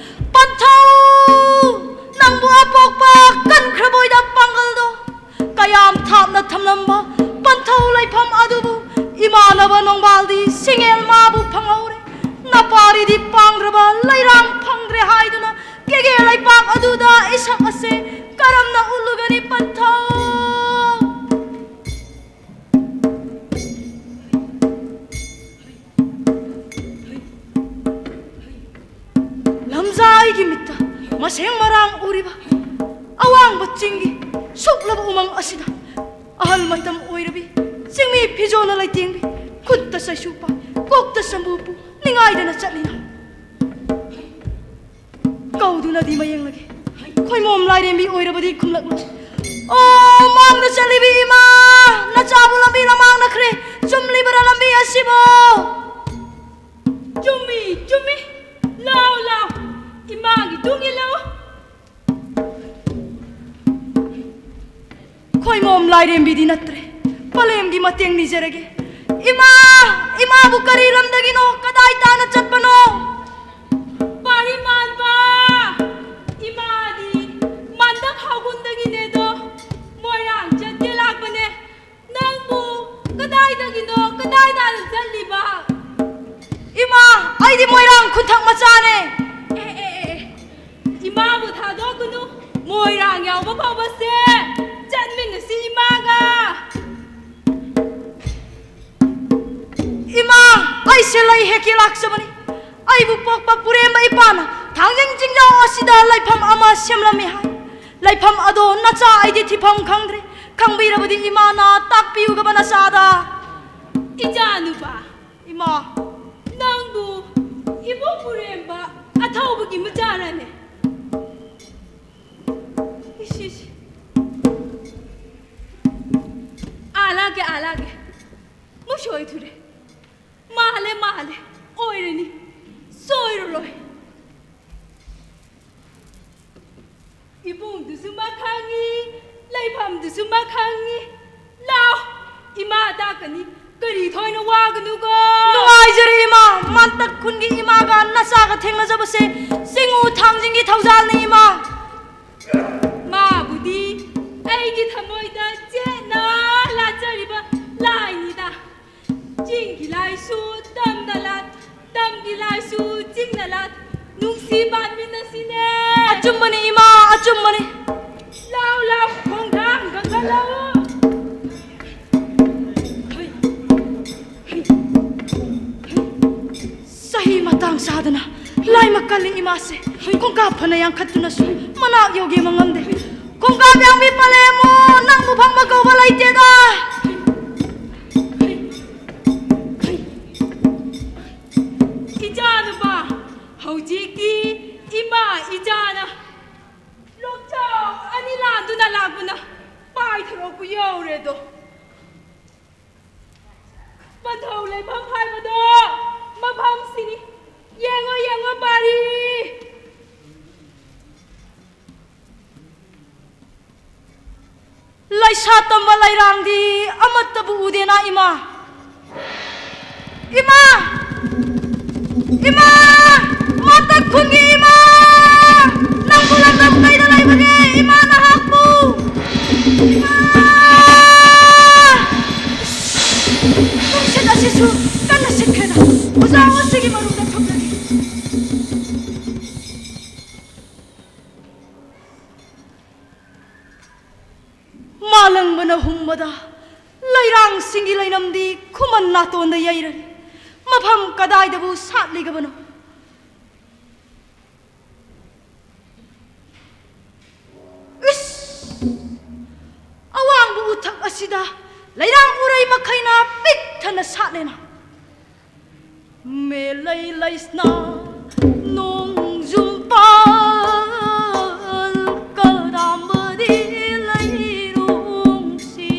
ꯄꯟꯊꯧ! ꯅꯪꯕꯨ ꯑꯄꯣꯛꯄ ꯀꯟꯈ꯭ꯔꯕꯣꯏꯗ ꯄꯥꯡꯒꯜꯗꯣ? ꯀꯌꯥꯝ ꯊꯥꯞꯅ ꯊꯝꯂꯝꯕ ꯄꯟꯊꯧ ꯂꯩꯐꯝ ꯑꯗꯨꯕꯨ ꯏꯃꯥꯟꯅꯕ ꯅꯣꯡꯕꯥꯜꯗꯤ ꯁꯤꯡꯉꯦꯜ ꯃꯥꯕꯨ ꯐꯪꯍꯧꯔꯦ꯫ ꯅꯄꯥꯔꯤꯗꯤ ꯄꯥꯡꯗ꯭ꯔꯕ ꯂꯩꯔꯥꯡ ꯐꯪꯗ꯭ꯔꯦ ꯍꯥꯏꯗꯨꯅ ꯀꯦꯒꯦ ꯂꯩꯄꯥꯛ ꯑꯗꯨꯗ ꯏꯁꯛ ꯑꯁꯦ ꯀꯔꯝꯅ ꯎꯠꯂꯨꯒꯅꯤ ꯄꯟꯊꯧ? ꯂꯝꯖꯥ ꯑꯩꯒꯤ ꯃꯤꯠꯇ ꯃꯁꯦꯡ ꯃꯔꯥꯡ ꯎꯔꯤꯕ ꯑꯋꯥꯡꯕ ꯆꯤꯡꯒꯤ ꯁꯨꯛꯂꯕ ꯎꯃꯪ ꯑꯁꯤꯗ ꯑꯍꯜ ꯃꯇꯝ ꯑꯣꯏꯔꯕꯤ ꯆꯤꯡꯃꯤ ꯐꯤꯖꯣꯜꯅ ꯂꯩꯇꯦꯡꯕꯤ, ꯈꯨꯠꯇ ꯆꯩꯁꯨ ꯄꯥꯏ, ꯀꯣꯛꯇ ꯁꯝꯕꯨ ꯄꯨ, ꯅꯤꯡꯉꯥꯏꯗꯅ ꯆꯠꯂꯤꯅꯣ? ꯀꯧꯗꯨꯅꯗꯤ ꯃꯌꯦꯡꯂꯒꯦ꯫ ꯈꯣꯏꯃꯣꯝ ꯂꯥꯏꯔꯦꯝꯕꯤ ꯑꯣꯏꯔꯕꯗꯤ ꯈꯨꯝꯂꯛꯂꯣ꯫ ꯑꯣ, ꯃꯥꯡꯗ ꯆꯠꯂꯤꯕꯤ ꯏꯃꯥ, ꯅꯆꯥꯕꯨ ꯂꯝꯕꯤ ꯂꯃꯥꯡꯅꯈ꯭ꯔꯦ꯫ ꯆꯨꯝꯂꯤꯕꯔꯥ ꯂꯝꯕꯤ ꯑꯁꯤꯕꯣ? ꯆꯨꯝꯃꯤ, ꯆꯨꯝꯃꯤ꯫ ꯂꯥꯎ, ꯂꯥꯎ꯫ ꯏꯃꯥꯒꯤ ꯇꯨꯡ ꯏꯜꯂꯨ꯫ ꯈꯣꯏꯃꯣꯝ ꯂꯥꯏꯔꯦꯝꯕꯤꯗꯤ ꯅꯠꯇ꯭ꯔꯦ꯫ ꯄꯂꯦꯝꯒꯤ ꯃꯇꯦꯡ ꯅꯤꯖꯔꯒꯦ꯫ ꯏꯃꯥ! ꯏꯃꯥꯕꯨ ꯀꯔꯤ ꯂꯝꯗꯒꯤꯅꯣ? ꯀꯗꯥꯏ ꯇꯥꯅ ꯆꯠꯄꯅꯣ? ꯄꯥꯔꯤꯃꯥꯟꯕ! ꯏꯃꯥꯗꯤ ꯃꯥꯟꯗꯞ ꯍꯥꯎꯒꯨꯟꯗꯒꯤꯅꯦꯗꯣ꯫ ꯃꯣꯏꯔꯥꯡ ꯆꯠꯀꯦ ꯂꯥꯛꯄꯅꯦ꯫ ꯅꯪꯕꯨ ꯀꯗꯥꯏꯗꯒꯤꯅꯣ? ꯀꯗꯥꯏ ꯇꯥꯅ ꯆꯠꯂꯤꯕ? ꯏꯃꯥ! ꯑꯩꯗꯤ ꯃꯣꯏꯔꯥꯡ ꯈꯨꯟꯊꯛ ꯃꯆꯥꯅꯦ꯫ ꯑꯦ, ꯑꯦ, ꯑꯦ, ꯑꯦ꯫ ꯏꯃꯥꯕꯨ ꯊꯥꯗꯣꯛꯀꯅꯨ꯫ ꯃꯣꯏꯔꯥꯡ ꯌꯥꯎꯕ ꯐꯥꯎꯕꯁꯦ ꯆꯠꯃꯤꯟꯅꯁꯤ ꯏꯃꯥꯒ꯫ ꯏꯃꯥ! ꯑꯩꯁꯦ ꯂꯩ ꯍꯦꯛꯀꯦ ꯂꯥꯛꯆꯕꯅꯤ꯫ ꯑꯩꯕꯨ ꯄꯣꯛꯄ ꯄꯨꯔꯦꯝꯕ ꯏꯄꯥꯅ ꯊꯥꯡꯖꯤꯡ ꯆꯤꯡꯖꯥꯎ ꯑꯁꯤꯗ ꯂꯩꯐꯝ ꯑꯃ ꯁꯦꯝꯂꯝꯃꯤ ꯍꯥꯏ꯫ ꯂꯩꯐꯝ ꯑꯗꯣ ꯅꯆꯥ ꯑꯩꯗꯤ ꯊꯤꯐꯝ ꯈꯪꯗ꯭ꯔꯦ꯫ ꯈꯪꯕꯤꯔꯕꯗꯤ ꯏꯃꯥꯅ ꯇꯥꯛꯄꯤꯌꯨꯒꯕ ꯅꯆꯥꯗ꯫ ꯏꯆꯥꯅꯨꯄꯥ, ꯏꯃꯥ! ꯅꯪꯕꯨ ꯏꯕꯣꯛ ꯄꯨꯔꯦꯝꯕ ꯑꯊꯧꯕꯒꯤ ꯃꯆꯥꯔꯅꯦ? ꯏꯁ, ꯏꯁ꯫ ꯑꯥ ꯂꯥꯛꯀꯦ, ꯑꯥ ꯂꯥꯛꯀꯦ꯫ ꯃꯁꯣꯏ ꯊꯨꯔꯦ꯫ ꯃꯥꯜꯂꯦ, ꯃꯥꯜꯂꯦ꯫ ꯑꯣꯏꯔꯅꯤ꯫ ꯁꯣꯏꯔꯔꯣꯏ꯫ ꯏꯕꯨꯡꯗꯨꯁꯨ ꯃꯈꯪꯉꯤ, ꯂꯩꯐꯝꯗꯨꯁꯨ ꯃꯈꯪꯉꯤ꯫ ꯂꯥꯎ, ꯏꯃꯥ ꯇꯥꯛꯀꯅꯤ, ꯀꯔꯤ ꯊꯣꯏꯅ ꯋꯥꯒꯅꯨꯀꯣ꯫ ꯅꯨꯡꯉꯥꯏꯖꯔꯦ ꯏꯃꯥ, ꯃꯥꯟꯇꯛ ꯈꯨꯟꯒꯤ ꯏꯃꯥꯒ ꯅꯆꯥꯒ ꯊꯦꯡꯅꯖꯕꯁꯦ ꯆꯤꯡꯉꯨ ꯊꯥꯡꯖꯤꯡꯒꯤ ꯊꯧꯖꯥꯜꯅꯤ ꯏꯃꯥ꯫ ꯃꯥꯕꯨꯗꯤ ꯑꯩꯒꯤ ꯊꯃꯣꯏꯗ ꯆꯦꯠꯅ ꯂꯥꯠꯆꯔꯤꯕ ꯂꯥꯏꯅꯤꯗ꯫ ꯆꯤꯡꯒꯤ ꯂꯥꯏꯁꯨ ꯇꯝꯅ ꯂꯥꯠ, ꯇꯝꯒꯤ ꯂꯥꯏꯁꯨ ꯆꯤꯡꯅ ꯂꯥꯠ, ꯅꯨꯡꯁꯤ ꯄꯥꯟꯃꯤꯟꯅꯁꯤꯅꯦ꯫ ꯑꯆꯨꯝꯕꯅꯤ ꯏꯃꯥ, ꯑꯆꯨꯝꯕꯅꯤ꯫ ꯂꯥꯎ, ꯂꯥꯎ, ꯈꯣꯡꯊꯥꯡ ꯀꯟꯈꯠꯂꯛꯎ꯫ ꯆꯍꯤ ꯃꯇꯥꯡ ꯆꯥꯗꯅ ꯂꯥꯏꯃꯛ ꯀꯜꯂꯤ ꯏꯃꯥꯁꯦ꯫ ꯈꯣꯡꯀꯥꯞ ꯐꯅ ꯌꯥꯡꯈꯠꯇꯨꯅꯁꯨ ꯃꯅꯥꯛ ꯌꯧꯒꯦ ꯃꯉꯝꯗꯦ꯫ ꯈꯣꯡꯀꯥꯞ ꯌꯥꯡꯕꯤ ꯄꯂꯦꯝꯃꯣ, ꯅꯪꯕꯨ ꯐꯝꯕ ꯀꯧꯕ ꯂꯩꯇꯦꯗ꯫ ꯏꯆꯥꯅ ꯂꯣꯛꯆꯥꯎ ꯑꯅꯤ ꯂꯥꯟꯗꯨꯅ ꯂꯥꯛꯄꯅ ꯄꯥꯏꯊꯔꯣꯛꯄꯨ ꯌꯧꯔꯦꯗꯣ꯫ ꯄꯟꯊꯧ ꯂꯩꯐꯝ ꯍꯥꯏꯕꯗꯣ ꯃꯐꯝꯁꯤꯅꯤ꯫ ꯌꯦꯡꯉꯣ, ꯌꯦꯡꯉꯣ, ꯄꯥꯔꯤ꯫ ꯂꯩꯁꯥ ꯇꯝꯕ ꯂꯩꯔꯥꯡꯗꯤ ꯑꯃꯠꯇꯕꯨ ꯎꯗꯦꯅ, ꯏꯃꯥ꯫ ꯏꯃꯥ! ꯏꯃꯥ! ꯃꯇꯛ ꯈꯨꯟꯒꯤ ꯏꯃꯥ! ꯅꯪꯕꯨ ꯂꯝꯗꯝ ꯀꯩꯗ ꯂꯩꯕꯒꯦ? ꯏꯃꯥ ꯅꯍꯥꯛꯄꯨ! ꯏꯃꯥ! ꯅꯨꯡꯁꯤꯠ ꯑꯁꯤꯁꯨ ꯀꯟꯅ ꯁꯤꯠꯈ꯭ꯔꯦꯗ꯫ ꯎꯖꯥꯎ ꯑꯁꯤꯒꯤ ꯃꯔꯨꯝꯗ ꯊꯨꯞꯂꯒꯦ꯫ ꯃꯥꯂꯪꯕꯅ ꯍꯨꯝꯕꯗ ꯂꯩꯔꯥꯡꯁꯤꯡꯒꯤ ꯂꯩꯅꯝꯗꯤ ꯈꯨꯃꯟ ꯅꯥꯇꯣꯟꯗ ꯌꯩꯔꯦ꯫ ꯃꯐꯝ ꯀꯗꯥꯏꯗꯕꯨ ꯁꯥꯠꯂꯤꯒꯕꯅꯣ? ꯏꯁ! ꯑꯋꯥꯡꯕ ꯎꯊꯛ ꯑꯁꯤꯗ ꯂꯩꯔꯥꯡ ꯎꯔꯩ ꯃꯈꯩꯅ ꯄꯤꯛ ꯊꯟꯅ ꯁꯥꯠꯂꯦꯅ꯫ ꯃꯦꯂꯩ ꯂꯩꯁꯅꯥ ꯅꯣꯡꯖꯨꯝ ꯄꯥꯜ ꯀꯗꯥꯝꯕꯗꯤ ꯂꯩꯔꯣꯡꯁꯤ꯫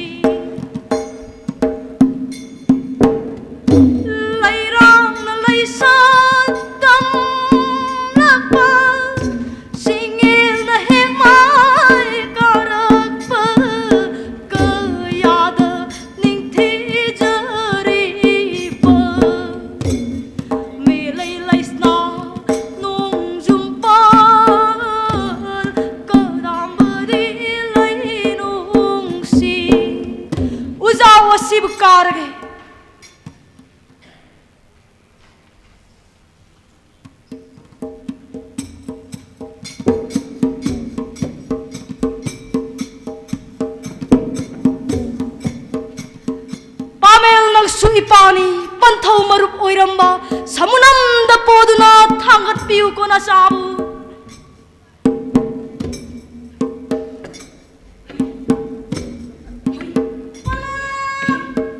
ꯂꯩꯔꯥꯡꯅ ꯂꯩꯁꯥ ꯇꯝꯂꯛꯄ ꯁꯤꯡꯉꯦꯜꯅ ꯍꯦꯛ ꯃꯥꯏ ꯀꯥꯔꯛꯄ ꯀꯌꯥꯗ ꯅꯤꯡꯊꯤꯖꯔꯤꯕ ꯃꯦꯂꯩ ꯂꯩꯁꯅꯥ ꯅꯣꯡꯖꯨꯝ ꯄꯥꯜ ꯀꯗꯥꯝꯕꯗꯤ ꯂꯩꯅꯨꯡꯁꯤ꯫ ꯎꯖꯥꯎ ꯑꯁꯤꯕꯨ ꯀꯥꯔꯒꯦ꯫ ꯄꯥꯃꯦꯜ ꯅꯪꯁꯨ ꯏꯄꯥꯅꯤ, ꯄꯟꯊꯧ ꯃꯔꯨꯞ ꯑꯣꯏꯔꯝꯕ ꯁꯃꯨꯅꯝꯗ ꯄꯣꯗꯨꯅ ꯊꯥꯡꯒꯠꯄꯤꯌꯨꯀꯣ ꯅꯆꯥꯕꯨ꯫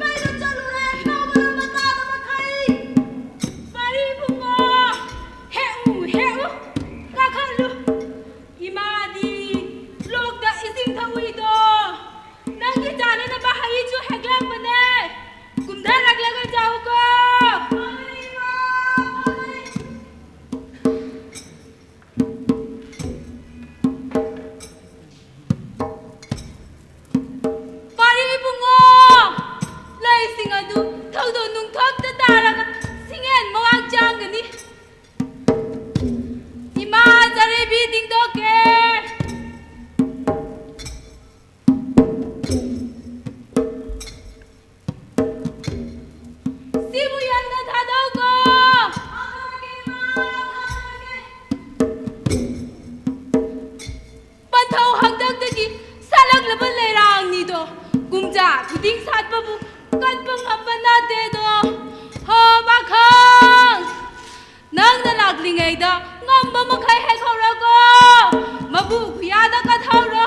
ꯀꯥꯏꯗ ꯆꯠꯂꯨꯔꯦ? ꯀꯧꯕꯅ ꯃꯇꯥꯗ ꯃꯈꯩ꯫ ꯄꯥꯔꯤ ꯏꯕꯨꯡꯉꯣ, ꯍꯦꯛꯎ, ꯍꯦꯛꯎ, ꯀꯥꯈꯠꯂꯨ꯫ ꯃꯈꯩ ꯍꯦꯛꯍꯧꯔꯒꯣ, ꯃꯕꯨ ꯈꯨꯌꯥꯗ ꯀꯠꯍꯧꯔꯣ꯫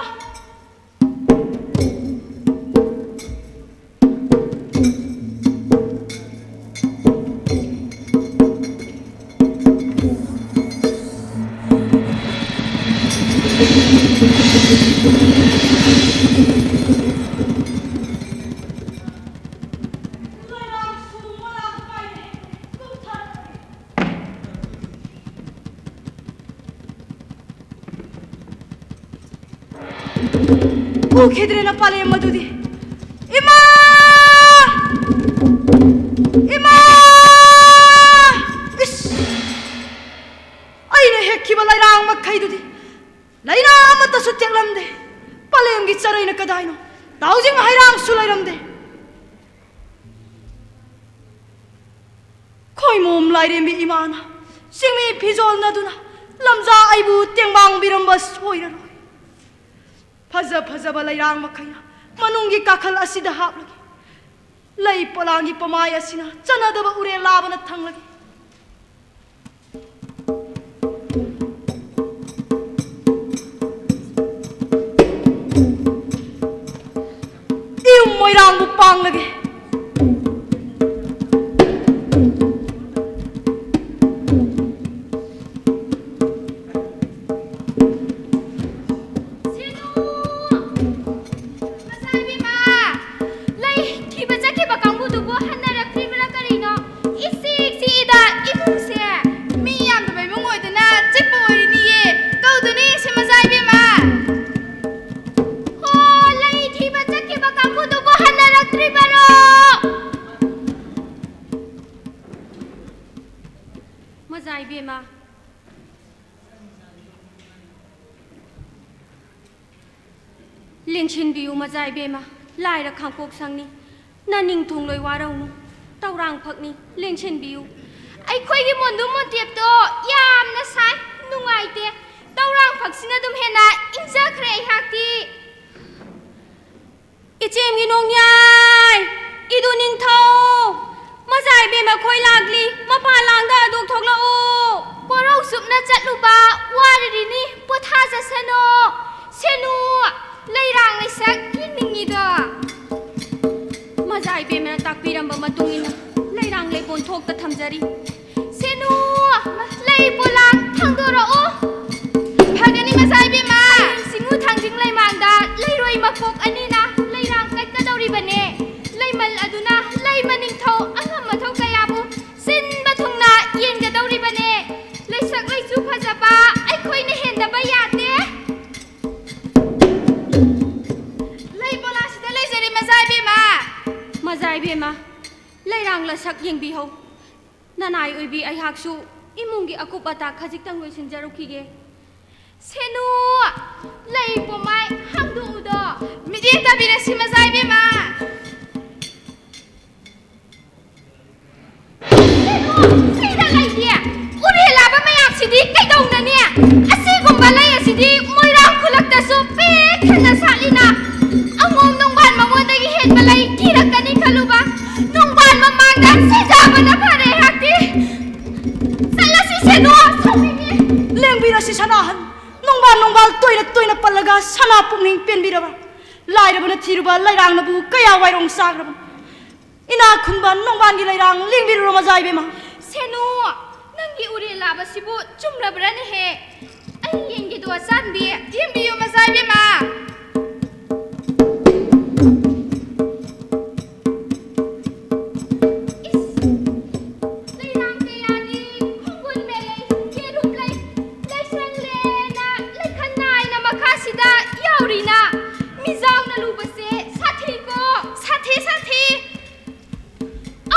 ꯎꯈꯤꯗ꯭ꯔꯦꯅ ꯄꯥꯂꯦꯝ ꯑꯗꯨꯗꯤ꯫ ꯏꯃꯥ! ꯏꯃꯥ! ꯏꯁ! ꯑꯩꯅ ꯍꯦꯛꯈꯤꯕ ꯂꯩꯔꯥꯡ ꯃꯈꯩꯗꯨꯗꯤ ꯂꯩꯅꯥ ꯑꯃꯠꯇꯁꯨ ꯇꯦꯛꯂꯝꯗꯦ꯫ ꯄꯥꯂꯦꯝꯒꯤ ꯆꯔꯩꯅ ꯀꯗꯥꯏꯅꯣ? ꯇꯥꯎꯖꯤꯡ ꯍꯩꯔꯥꯡꯁꯨ ꯂꯩꯔꯝꯗꯦ꯫ ꯈꯣꯏꯃꯣꯝ ꯂꯥꯏꯔꯦꯝꯕꯤ ꯏꯃꯥꯅ ꯆꯤꯡꯃꯤ ꯐꯤꯖꯣꯜꯅꯗꯨꯅ ꯂꯝꯖꯥ ꯑꯩꯕꯨ ꯇꯦꯡꯕꯥꯡꯕꯤꯔꯝꯕ ꯁꯣꯏꯔꯔꯣꯏ꯫ ꯐꯖ ꯐꯖꯕ ꯂꯩꯔꯥꯡ ꯃꯈꯩꯅ ꯃꯅꯨꯡꯒꯤ ꯀꯥꯈꯜ ꯑꯁꯤꯗ ꯍꯥꯞꯂꯒꯦ꯫ ꯂꯩ ꯄꯣꯂꯥꯡꯒꯤ ꯄꯃꯥꯏ ꯑꯁꯤꯅ ꯆꯟꯅꯗꯕ ꯎꯔꯦꯜ ꯂꯥꯕꯅ ꯊꯪꯂꯒꯦ꯫ ꯏꯌꯨꯝ ꯃꯣꯏꯔꯥꯡꯕꯨ ꯄꯥꯡꯂꯒꯦ꯫ ꯁꯦꯅꯨ! ꯃꯆꯥ ꯏꯕꯦꯝꯃ! ꯂꯩ ꯊꯤꯕ ꯆꯠꯈꯤꯕ ꯀꯥꯡꯕꯨꯗꯨꯕꯨ ꯍꯟꯅꯔꯛꯇ꯭ꯔꯤꯕ꯭ꯔꯥ ꯀꯔꯤꯅꯣ? ꯏꯆꯤꯛ ꯆꯤꯛꯏꯗ ꯏꯃꯨꯡꯁꯦ꯫ ꯃꯤ ꯌꯥꯝꯗꯕ ꯏꯃꯨꯡ ꯑꯣꯏꯗꯅ ꯆꯤꯛꯄ ꯑꯣꯏꯔꯤꯅꯤꯌꯦ꯫ ꯀꯧꯗꯨꯅ ꯌꯦꯡꯁꯤ, ꯃꯆꯥ ꯏꯕꯦꯝꯃ꯫ ꯍꯣ, ꯂꯩ ꯊꯤꯕ ꯆꯠꯈꯤꯕ ꯀꯥꯡꯕꯨꯗꯨꯕꯨ ꯍꯟꯅꯔꯛꯇ꯭ꯔꯤꯕꯔꯣ? ꯃꯆꯥ ꯏꯕꯦꯝꯃ, ꯂꯦꯡꯁꯤꯟꯕꯤꯌꯨ ꯃꯆꯥ ꯏꯕꯦꯝꯃ, ꯂꯥꯏꯔ ꯈꯥꯡꯄꯣꯛ ꯁꯪꯅꯤ꯫ ꯅꯅꯤꯡ ꯊꯨꯡꯂꯣꯏ ꯋꯥꯔꯧꯅꯨ, ꯇꯧꯔꯥꯡ ꯐꯛꯅꯤ, ꯂꯦꯡꯁꯤꯟꯕꯤꯌꯨ꯫ ꯑꯩꯈꯣꯏꯒꯤ ꯃꯣꯟꯗꯨ ꯃꯣꯟꯇꯦꯞꯇꯣ ꯌꯥꯝꯅ ꯁꯥꯏ, ꯅꯨꯡꯉꯥꯏꯇꯦ꯫ ꯇꯧꯔꯥꯡ ꯐꯛꯁꯤꯅ ꯑꯗꯨꯝ ꯍꯦꯟꯅ ꯏꯪꯖꯈ꯭ꯔꯦ ꯑꯩꯍꯥꯛꯇꯤ꯫ ꯏꯆꯦꯝꯒꯤ ꯅꯣꯡꯌꯥꯏ, ꯏꯗꯨ ꯅꯤꯡꯊꯧ, ꯃꯆꯥ ꯏꯕꯦꯝꯃ ꯈꯣꯏ ꯂꯥꯛꯂꯤ, ꯃꯄꯥꯟ ꯂꯥꯡꯗ ꯑꯗꯨꯛ ꯊꯣꯛꯂꯛꯎ꯫ ꯄꯣꯔꯧ ꯆꯨꯞꯅ ꯆꯠꯂꯨꯕ ꯋꯥꯔꯤꯔꯤꯅꯤ, ꯄꯣꯊꯥꯖꯁꯅꯣ꯫ ꯁꯦꯅꯨ, ꯂꯩꯔꯥꯡ ꯂꯩꯁꯛ ꯌꯦꯡꯅꯤꯡꯉꯤꯗꯣ꯫ ꯃꯆꯥ ꯏꯕꯦꯝꯃꯅ ꯇꯥꯛꯄꯤꯔꯝꯕ ꯃꯇꯨꯡ ꯏꯟꯅ ꯂꯩꯔꯥꯡ ꯂꯩꯕꯣꯟ ꯊꯣꯛꯇ ꯊꯝꯖꯔꯤ꯫ ꯁꯦꯅꯨ, ꯂꯩ ꯄꯣꯂꯥꯡ ꯊꯥꯡꯗꯣꯔꯛꯑꯣ꯫ ꯐꯒꯅꯤ ꯃꯆꯥ ꯏꯕꯦꯝꯃ꯫ ꯍꯌꯦꯡ ꯆꯤꯡꯉꯨ ꯊꯥꯡꯖꯤꯡ ꯂꯩꯃꯥꯡꯗ ꯂꯩꯔꯣꯏ ꯃꯄꯣꯛ ꯑꯅꯤꯅ ꯂꯩꯔꯥꯡ ꯀꯠꯀꯗꯧꯔꯤꯕꯅꯦ꯫ ꯂꯩꯃꯜ ꯑꯗꯨꯅ ꯂꯩ ꯃꯅꯤꯡꯊꯧ ꯑꯉꯝ ꯑꯊꯧ ꯀꯌꯥꯕꯨ ꯁꯤꯟꯕ ꯊꯨꯡꯅ ꯌꯦꯡꯒꯗꯧꯔꯤꯕꯅꯦ꯫ ꯂꯩꯁꯛ ꯂꯩꯆꯨ ꯐꯖꯕ ꯑꯩꯈꯣꯏꯅ ꯍꯦꯟꯗꯕ ꯌꯥꯗꯦ꯫ ꯂꯩ ꯄꯣꯂꯥꯁꯤꯗ ꯂꯩꯖꯔꯦ ꯃꯆꯥ ꯏꯕꯦꯝꯃ꯫ ꯃꯆꯥ ꯏꯕꯦꯝꯃ, ꯂꯩꯔꯥꯡ ꯂꯁꯛ ꯌꯦꯡꯕꯤꯍꯧ꯫ ꯅꯅꯥꯏ ꯑꯣꯏꯕꯤ ꯑꯩꯍꯥꯛꯁꯨ ꯏꯃꯨꯡꯒꯤ ꯑꯀꯨꯞ ꯑꯇꯥ ꯈꯖꯤꯛꯇꯪ ꯂꯣꯏꯁꯤꯟꯖꯔꯨꯈꯤꯒꯦ꯫ ꯁꯦꯅꯨ, ꯂꯩ ꯄꯣꯃꯥꯏ ꯍꯥꯡꯗꯣꯛꯎꯗꯣ꯫ ꯃꯤꯠꯌꯦꯡ ꯇꯥꯕꯤꯔꯁꯤ ꯃꯆꯥ ꯏꯕꯦꯝꯃ꯫ ꯁꯤꯗ ꯂꯩꯇꯦ꯫ ꯎꯔꯦ ꯂꯥꯕ ꯃꯌꯥꯝꯁꯤꯗꯤ ꯀꯩꯗꯧꯅꯅꯤ? ꯑꯁꯤꯒꯨꯝꯕ ꯂꯩ ꯑꯁꯤꯗꯤ ꯃꯣꯏꯔꯥꯡ ꯈꯨꯂꯛꯇꯁꯨ ꯄꯤꯛ ꯊꯟꯅ ꯁꯥꯠꯂꯤꯅ꯫ ꯑꯉꯣꯝ ꯅꯨꯡꯕꯥꯟ ꯃꯉꯣꯟꯗꯒꯤ ꯍꯦꯟꯕ ꯂꯩ ꯊꯤꯔꯛꯀꯅꯤ ꯈꯜꯂꯨꯕ꯫ ꯅꯨꯡꯕꯥꯟ ꯃꯃꯥꯡꯗ ꯁꯤꯖꯥꯕꯅ ꯐꯔꯦ ꯑꯩꯍꯥꯛꯇꯤ꯫ ꯆꯠꯂꯁꯤ ꯁꯦꯅꯨ, ꯁꯥꯎꯅꯤꯡꯉꯤ꯫ ꯂꯦꯡꯕꯤꯔꯁꯤ ꯁꯅꯥꯍꯟ꯫ ꯅꯨꯡꯕꯥꯟ ꯅꯨꯡꯕꯥꯜ ꯇꯣꯏꯅ ꯇꯣꯏꯅ ꯄꯜꯂꯒ ꯁꯅꯥ ꯄꯨꯛꯅꯤꯡ ꯄꯦꯟꯕꯤꯔꯕ꯫ ꯂꯥꯏꯔꯕꯅ ꯊꯤꯔꯨꯕ ꯂꯩꯔꯥꯡꯅꯕꯨ ꯀꯌꯥ ꯋꯥꯏꯔꯣꯡ ꯆꯥꯈ꯭ꯔꯕ꯫ ꯏꯅꯥꯛ ꯈꯨꯟꯕ ꯅꯣꯡꯕꯥꯟꯒꯤ ꯂꯩꯔꯥꯡ ꯂꯦꯡꯕꯤꯔꯨꯔꯣ ꯃꯖꯥ ꯏꯕꯦꯝꯃ꯫ ꯁꯦꯅꯨ, ꯅꯪꯒꯤ ꯎꯔꯦꯜ ꯂꯥꯕꯁꯤꯕꯨ ꯆꯨꯝꯂꯕ꯭ꯔꯥꯅꯦꯍꯦ? ꯑꯩ ꯌꯦꯡꯒꯦꯗꯣ ꯑꯆꯥꯟꯕꯤ꯫ ꯌꯦꯡꯕꯤꯌꯨ ꯃꯖꯥ ꯏꯕꯦꯝꯃ꯫ ꯏꯁ, ꯂꯩꯔꯥꯡ ꯀꯌꯥꯅꯤ, ꯈꯣꯡꯒꯨꯜ ꯃꯦꯂꯩ, ꯌꯦꯔꯨꯝ ꯂꯩ, ꯂꯩꯁꯪꯂꯦꯅ ꯂꯩꯈꯟ ꯅꯥꯏꯅ ꯃꯈꯥꯁꯤꯗ ꯌꯥꯎꯔꯤꯅ꯫ ꯃꯤꯖꯥꯎꯅ ꯂꯨꯕꯁꯦ ꯁꯥꯊꯤꯀꯣ, ꯁꯥꯊꯤ, ꯁꯥꯊꯤ꯫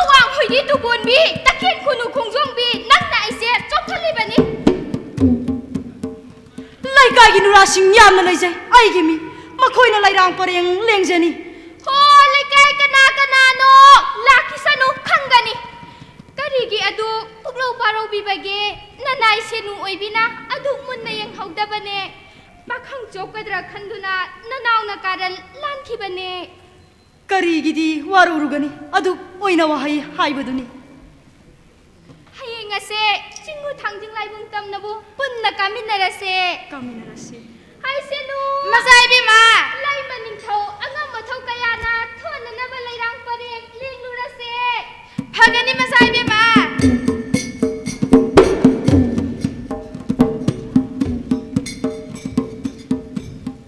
ꯑꯋꯥꯡ ꯍꯨꯏꯗꯤ ꯇꯨꯕꯣꯟꯕꯤ, ꯇꯈꯦꯟ ꯈꯨꯅꯨ ꯈꯣꯡꯖꯣꯝꯕꯤ, ꯅꯪꯅ ꯑꯩꯁꯦ ꯆꯣꯛꯊꯜꯂꯤꯕꯅꯤ꯫ ꯂꯩꯀꯥꯏꯒꯤ ꯅꯨꯔꯥꯁꯤꯡ ꯌꯥꯝꯅ ꯂꯩꯖꯩ, ꯑꯩꯒꯤ ꯃꯤ꯫ ꯃꯈꯣꯏꯅ ꯂꯩꯔꯥꯡ ꯄꯔꯦꯡ ꯂꯦꯡꯖꯅꯤ꯫ ꯍꯣ, ꯂꯩꯀꯥꯏ ꯀꯅꯥ ꯀꯅꯥꯅꯣ? ꯂꯥꯛꯈꯤꯁꯅꯨ, ꯈꯪꯒꯅꯤ꯫ ꯀꯔꯤꯒꯤ ꯑꯗꯨ ꯄꯨꯛꯂꯧ ꯄꯥꯔꯧꯕꯤꯕꯒꯦ? ꯅꯅꯥꯏ ꯁꯦꯅꯨ ꯑꯣꯏꯕꯤꯅ ꯑꯗꯨ ꯃꯨꯟꯅ ꯌꯦꯡꯍꯧꯗꯕꯅꯦ꯫ ꯄꯥꯈꯪ ꯆꯣꯞꯀꯗ꯭ꯔꯥ ꯈꯟꯗꯨꯅ ꯅꯅꯥꯎꯅ ꯀꯥꯔꯟ ꯂꯥꯟꯈꯤꯕꯅꯦ꯫ ꯀꯔꯤꯒꯤꯗꯤ ꯋꯥꯔꯧꯔꯨꯒꯅꯤ? ꯑꯗꯨ ꯑꯣꯏꯅ ꯋꯥꯍꯩ ꯍꯥꯏꯕꯗꯨꯅꯤ꯫ ꯍꯌꯦꯡ ꯑꯁꯦ ꯆꯤꯡꯉꯨ ꯊꯥꯡꯖꯤꯡ ꯂꯥꯏꯕꯨꯡ ꯇꯝꯅꯕꯨ ꯄꯨꯟꯅ ꯀꯥꯃꯤꯟꯅꯔꯁꯦ꯫ ꯀꯥꯃꯤꯟꯅꯔꯁꯤ꯫ ꯍꯥꯏꯁꯦꯅꯨ꯫ ꯃꯆꯥ ꯏꯕꯦꯝꯃ꯫ ꯂꯩꯃ ꯅꯤꯡꯊꯧ ꯑꯉꯝ ꯃꯊꯧ ꯀꯌꯥꯅ ꯊꯣꯟꯅꯅꯕ ꯂꯩꯔꯥꯡ ꯄꯔꯦꯡ ꯂꯦꯡꯂꯨꯔꯁꯦ꯫ ꯐꯒꯅꯤ ꯃꯆꯥ ꯏꯕꯦꯝꯃ꯫